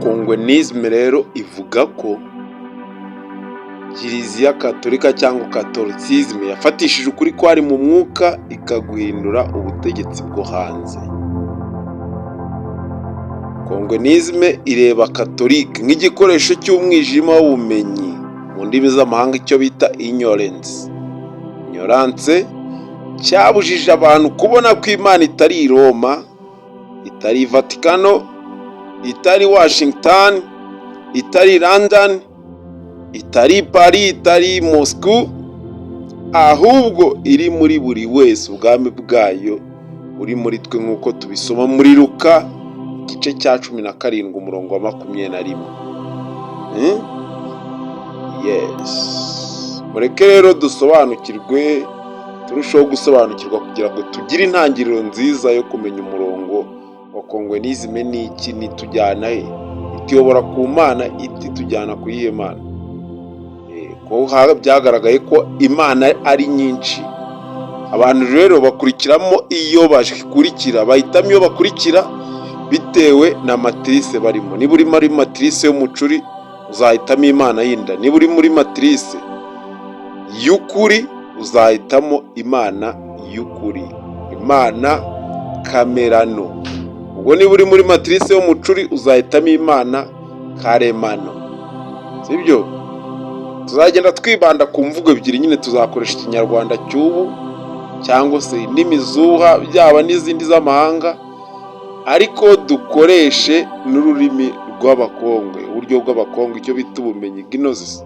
Kongwenisme rero ivuga ko Kiliziya Katolika cyangwa Catholicisme yafatishije ukuri kwari mu mwuka, ikaguhindura ubutegetsi bwo hanze. Kongwenisme ireba Katolike nk'igikoresho cy'umwijima w'ubumenyi, mu ndimi z'amahanga icyo bita ignorance. Ignorance cyabujije abantu kubona ko Imana itari i Roma, itari i Vatikano, itari Washington, itari London, itari Paris, itari Moscou, ahubwo iri muri buri wese. Ubwami bwayo buri muri twe, nk'uko tubisoma muri Luka igice cya 17, umurongo wa 21. Yes, mureke rero dusobanukirwe, turusheho gusobanukirwa kugira ngo tugire intangiriro nziza yo kumenya umurongo wa Kongwenisme ni iki, nitujyana he, ituyobora ku Mana iti, tujyana ku yihe Mana? Ko byagaragaye ko imana ari nyinshi, abantu rero bakurikiramo iyo bakurikira, bahitamo iyo bakurikira bitewe na matrice barimo. Niba uri muri matrice y'umucuri, uzahitamo imana y'inda. Niba uri muri matrice y'ukuri, uzahitamo imana y'ukuri, imana kamerano. Ubwo niba uri muri matrice y'umucuri, uzahitamo imana karemano, sibyo? Tuzagenda twibanda ku mvugo ebyiri nyine. Tuzakoresha Ikinyarwanda cy'ubu cyangwa se indimi zuha, byaba n'izindi z'amahanga, ariko dukoreshe n'ururimi rw'Abakongwe, uburyo bw'Abakongwe, icyo bita ubumenyi, gnosis.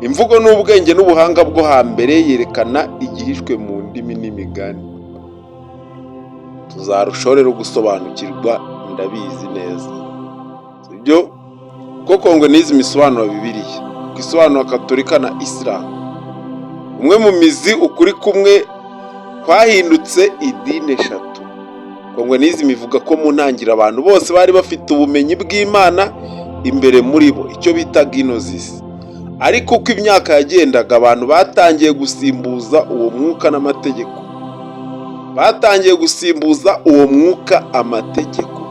Imvugo n'ubwenge n'ubuhanga bwo hambere yerekana igihishwe mu ndimi n'imigani. Tuzarushaho rero gusobanukirwa, ndabizi neza, sibyo? Ko Kongwenisme isobanura Bibiliya, ko isobanura Katolika na Isilamu. Umwe mu mizi, ukuri kumwe kwahindutse idini eshatu. Kongwenisme ivuga ko mu ntangiriro abantu bose bari bafite ubumenyi bw'Imana imbere muri bo, icyo bita gnosis. Ariko uko imyaka yagendaga, abantu batangiye gusimbuza uwo mwuka n'amategeko, batangiye gusimbuza uwo mwuka amategeko,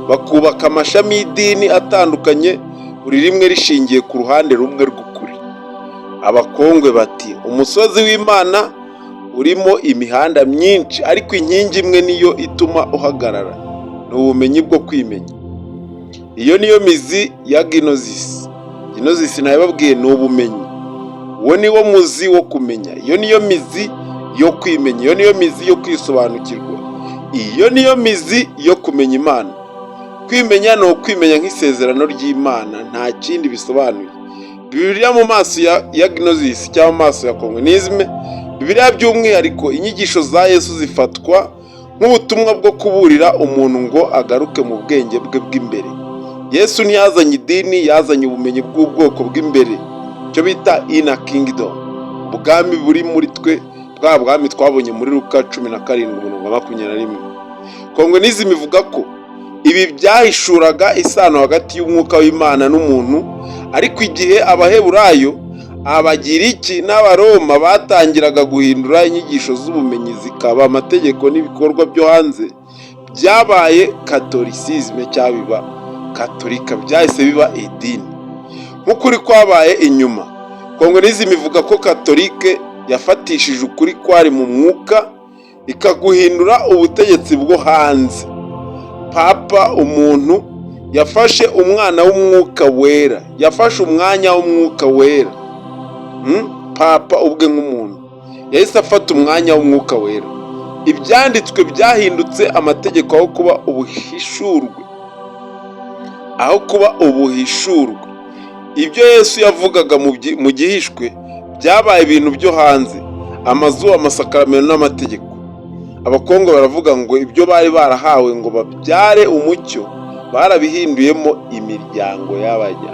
bakubaka amashami y'idini atandukanye, buri rimwe rishingiye ku ruhande rumwe rw'ukuri. Abakongwe bati: "Umusozi w'Imana urimo imihanda myinshi, ariko inkingi imwe niyo ituma uhagarara, ni ubumenyi bwo kwimenya." Iyo niyo mizi ya gnosis. Gnosis nabibabwiye, ni ubumenyi. Uwo ni wo muzi wo kumenya. Iyo niyo mizi yo kwimenya, iyo niyo mizi yo kwisobanukirwa, iyo niyo mizi yo kumenya Imana. Kwimenya ni ukwimenya nk'isezerano ry'Imana, nta kindi bisobanuye. Bibiliya mu maso ya gnosis cyangwa mu maso ya Kongwenisme, Bibiliya by'umwihariko inyigisho za Yesu, zifatwa nk'ubutumwa bwo kuburira umuntu ngo agaruke mu bwenge bwe bw'imbere. Yesu ntiyazanye idini, yazanye ubumenyi bw'ubwoko bw'imbere, icyo bita inner kingdom, ubwami buri muri twe, bwa bwami twabonye muri Luka 17, umurongo wa 21. Kongwenisme ivuga ko ibi byahishuraga isano hagati y'umwuka w'Imana n'umuntu. Ariko igihe Abaheburayo, Abagiriki n'Abaroma batangiraga guhindura inyigisho z'ubumenyi zikaba amategeko n'ibikorwa byo hanze, byabaye Catholicisme cyangwa biba Katolika, byahise biba idini nk'ukuri kwabaye inyuma. Kongwenisme ivuga ko Katolike yafatishije ukuri kwari mu mwuka, ikaguhindura ubutegetsi bwo hanze. Papa umuntu yafashe umwana w'umwuka wera, yafashe umwanya w'umwuka wera. Papa ubwe nk'umuntu yahise afata umwanya w'umwuka wera. Ibyanditswe byahindutse amategeko aho kuba ubuhishurwe, aho kuba ubuhishurwe. Ibyo Yesu yavugaga mu gihishwe byabaye ibintu byo hanze: amazu, amasakaramentu n'amategeko. Abakongo baravuga ngo ibyo bari barahawe ngo babyare umucyo barabihinduyemo imiryango y'abajya,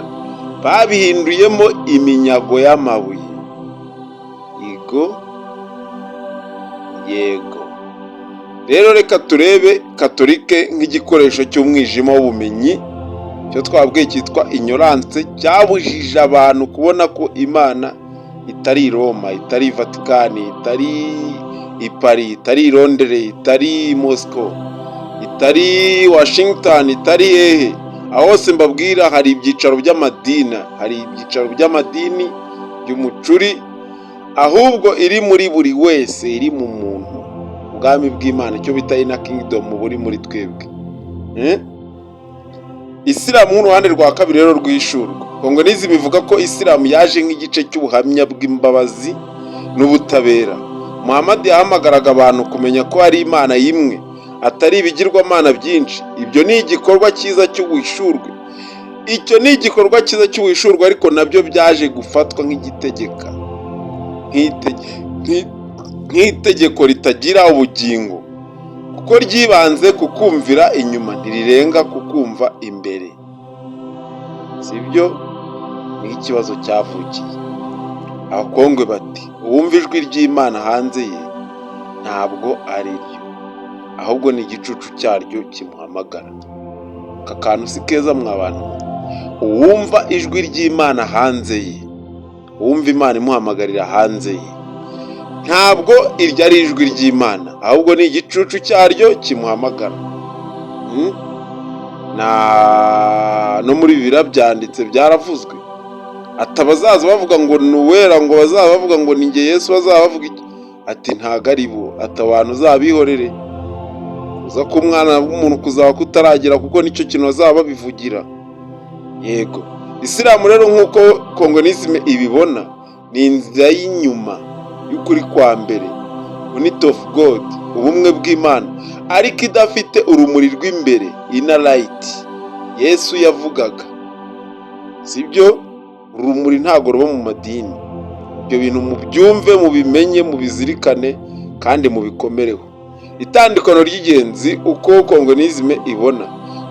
babihinduyemo iminyago y'amabuye. Yego, yego. Rero reka turebe Katolike nk'igikoresho cy'umwijima w'ubumenyi, icyo twabwiye cyitwa ignorance, cyabujije abantu kubona ko Imana itari i Roma, itari i Vatikani, itari i Paris, itari i Londres, itari i Moscow, itari Washington, itari hehe, Aho hose mbabwira hari ibyicaro by'amadini, hari ibyicaro by'amadini by'umucuri, ahubwo iri muri buri wese, iri mu muntu. Ubwami bw'Imana, icyo bita inner kingdom, buri muri twebwe. Isilamu nk'uruhande rwa kabiri rero rwishurwa. Kongonism ivuga ko Isilamu yaje nk'igice cy'ubuhamya bw'imbabazi n'ubutabera. Muhammad yahamagaraga abantu kumenya ko hari Imana imwe, atari ibigirwamana byinshi. Ibyo ni igikorwa cyiza cy'ubuhishurwe, icyo ni igikorwa cyiza cy'ubuhishurwe, ariko nabyo byaje gufatwa nk'igitegeka, nk'itegeko ritagira ubugingo, kuko ryibanze ku kumvira inyuma, ntirirenga ku kumva imbere. Sibyo? Niho ikibazo cyavukiye. Abakongwe bati: "Uwumva ijwi ry'Imana hanze ye ntabwo ari ryo, ahubwo ni igicucu cyaryo kimuhamagara." Aka kantu si keza, mwa bantu. Uwumva ijwi ry'Imana hanze ye, uwumva Imana imuhamagarira hanze ye, ntabwo iryo ari ijwi ry'Imana, ahubwo ni igicucu cyaryo kimuhamagara. Na no muri Bibiliya byanditse, byaravuzwe, ati abazaza bavuga ngo ni uwera, ngo bazaba bavuga ngo ni njye Yesu, bazaba bavuga iki? Ati ntago ari bo, ati abantu uzabihorere, kuza k'umwana w'umuntu kuzaba kutaragera, kuko nicyo kintu bazaba babivugira. Yego, Isilamu rero, nk'uko Kongonisme ibibona, ni inzira y'inyuma y'ukuri kwa mbere, unity of God, ubumwe bw'Imana, ariko idafite urumuri rw'imbere, inner light Yesu yavugaga. Sibyo? Urumuri ntabwo ruba mu madini. Ibyo bintu mubyumve, mubimenye, mubizirikane kandi mubikomereho. Itandukano ry'ingenzi, uko Kongonisme ibona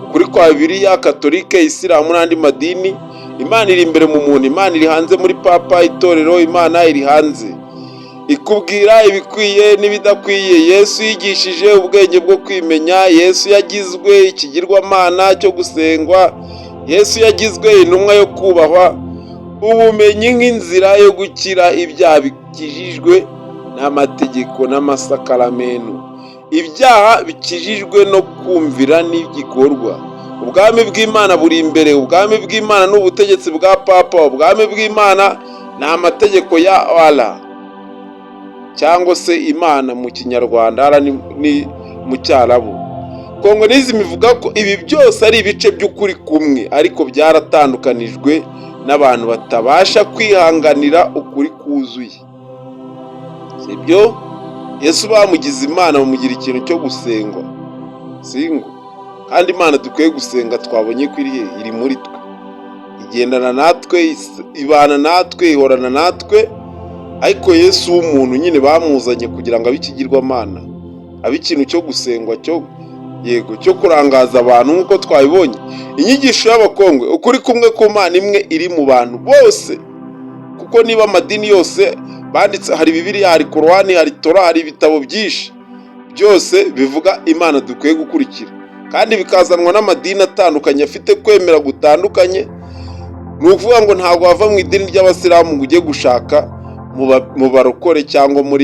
ukuri kwa Bibiliya, Katolike, Isilamu n'andi madini: Imana iri imbere mu muntu, Imana iri hanze muri papa, itorero. Imana iri hanze ikubwira ibikwiye n'ibidakwiye. Yesu yigishije ubwenge bwo kwimenya. Yesu yagizwe ikigirwamana cyo gusengwa. Yesu yagizwe intumwa yo kubahwa. Ubumenyi nk'inzira yo gukira ibyaha bikijijwe n'amategeko n'amasakaramentu, ibyaha bikijijwe no kumvira n'igikorwa. Ubwami bw'Imana buri imbere. Ubwami bw'Imana ni ubutegetsi bwa papa. Ubwami bw'Imana ni amategeko ya Allah, cyangwa se Imana mu Kinyarwanda, Allah ni mu Cyarabu. Kongonism ivuga ko ibi byose ari ibice by'ukuri kumwe, ariko byaratandukanijwe n'abantu batabasha kwihanganira ukuri kuzuye. Sibyo? Yesu bamugize Imana, bamugira ikintu cyo gusengwa, singo. Kandi Imana dukwiye gusenga twabonye ko iri he? Iri muri twe, igendana natwe, ibana natwe, ihorana natwe. Ariko Yesu w'umuntu nyine bamuzanye kugira ngo abe ikigirwamana, abe ikintu cyo gusengwa, cyo, yego, cyo kurangaza abantu, nk'uko twabibonye. Inyigisho y'Abakongwe: ukuri kumwe ku Mana imwe iri mu bantu bose. Kuko niba amadini yose banditse, hari Bibiliya, hari Korowani, hari Tora, hari ibitabo byinshi, byose bivuga Imana dukwiye gukurikira, kandi bikazanwa n'amadini atandukanye afite kwemera gutandukanye. Ni ukuvuga ngo ntabwo wava mu idini ry'Abasilamu ngo ujye gushaka mu barokore cyangwa mu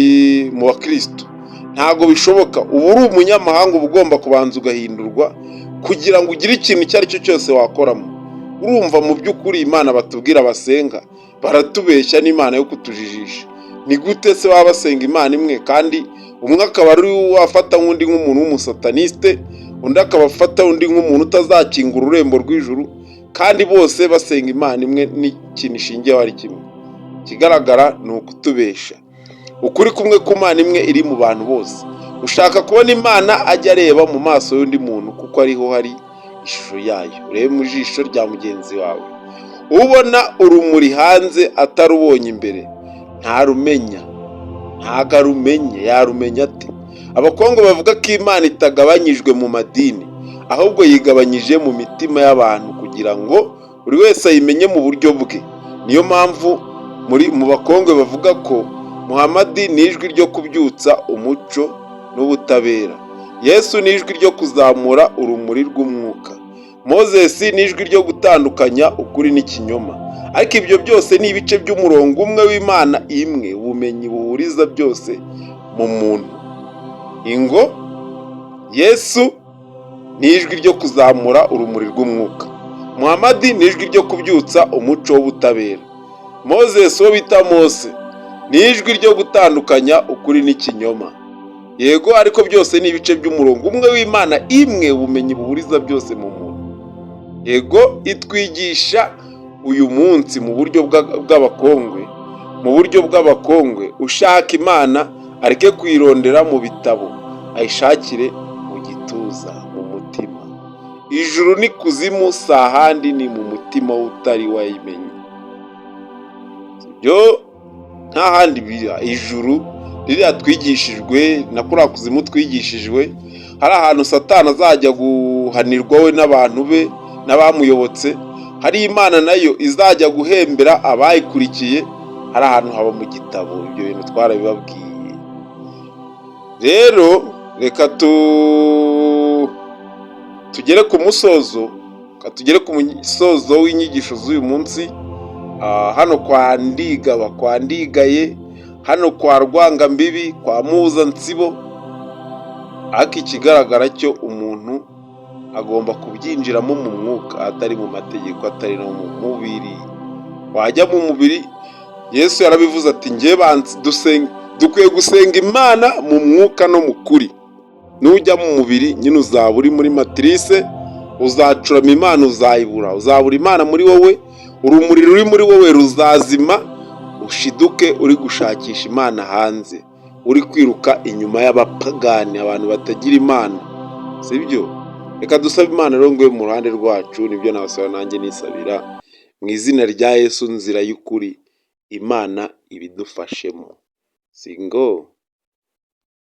bakirisitu, ntabwo bishoboka. Uba uri umunyamahanga, uba ugomba kubanza ugahindurwa kugira ngo ugire ikintu icyo ari cyo cyose wakoramo. Urumva, mu by'ukuri Imana batubwira basenga baratubeshya, n'Imana yo kutujijisha. Ni gute se baba basenga Imana imwe, kandi umwe akaba ari wafata nk'undi nk'umuntu w'umusataniste, undi akaba afata undi nk'umuntu utazakinga ururembo rw'ijuru, kandi bose basenga Imana imwe n'ikintu ishingiyeho ari kimwe? Ikigaragara ni ukutubesha. Ukuri kumwe ku Mana imwe iri mu bantu bose. Ushaka kubona Imana ajya areba mu maso y'undi muntu, kuko ariho hari ishusho yayo. Urebe mu jisho rya mugenzi wawe. Ubona urumuri hanze atarubonye imbere ntarumenya, ntago arumenya, yarumenya ate? Abakongo bavuga ko Imana itagabanyijwe mu madini, ahubwo yigabanyije mu mitima y'abantu kugira ngo buri wese ayimenye mu buryo bwe. Niyo mpamvu muri mu Bakongwe bavuga ko Muhamadi ni ijwi ryo kubyutsa umuco n'ubutabera, Yesu ni ijwi ryo kuzamura urumuri rw'umwuka, Moses ni ijwi ryo gutandukanya ukuri n'ikinyoma. Ariko ibyo byose ni ibice by'umurongo umwe w'Imana imwe, ubumenyi buhuriza byose mu muntu. Ingo Yesu ni ijwi ryo kuzamura urumuri rw'umwuka. Muhamadi ni ijwi ryo kubyutsa umuco w'ubutabera. Moses, uwo bita Mose, ni ijwi ryo gutandukanya ukuri n'ikinyoma. Yego, ariko byose ni ibice by'umurongo umwe w'Imana imwe, ubumenyi buhuriza byose mu muntu. Yego, itwigisha uyu munsi mu buryo bw'Abakongwe, mu buryo bw'Abakongwe: ushaka Imana areke kuyirondera mu bitabo, ayishakire mu gituza, mu mutima. Ijuru n'ikuzimu si ahandi, ni mu mutima utari wayimenye. Ibyo nta handi biri. Ijuru ririya twigishijwe na kuriya kuzimu twigishijwe, hari ahantu Satani azajya guhanirwa we n'abantu be n'abamuyobotse, hari Imana nayo izajya guhembera abayikurikiye. Hari ahantu haba mu gitabo. Ibyo bintu twarabibabwiye. Rero reka tugere ku musozo, reka tugere ku musozo w'inyigisho z'uyu munsi. Hano kwa Ndigaba, kwa Ndigaye, hano kwa Rwangambibi, kwa Mpuzansibo. Ariko ikigaragara cyo, umuntu agomba kubyinjiramo mu mwuka, atari mu mategeko, atari no mu mubiri. Wajya mu mubiri, Yesu yarabivuze ati: "Njye dusenga, dukwiye gusenga Imana mu mwuka no mu kuri." Nujya mu mubiri nyine uzaba uri muri matrice, uzacurama, Imana uzayibura, uzabura Imana muri wowe, urumuri ruri muri wowe ruzazima, ushiduke uri gushakisha Imana hanze, uri kwiruka inyuma y'abapagani, abantu batagira Imana, sibyo? Reka dusabe Imana rero ngo ibe mu ruhande rwacu. Nibyo nabasaba, nanjye nisabira mu izina rya Yesu, nzira y'ukuri, Imana ibidufashemo. Singo.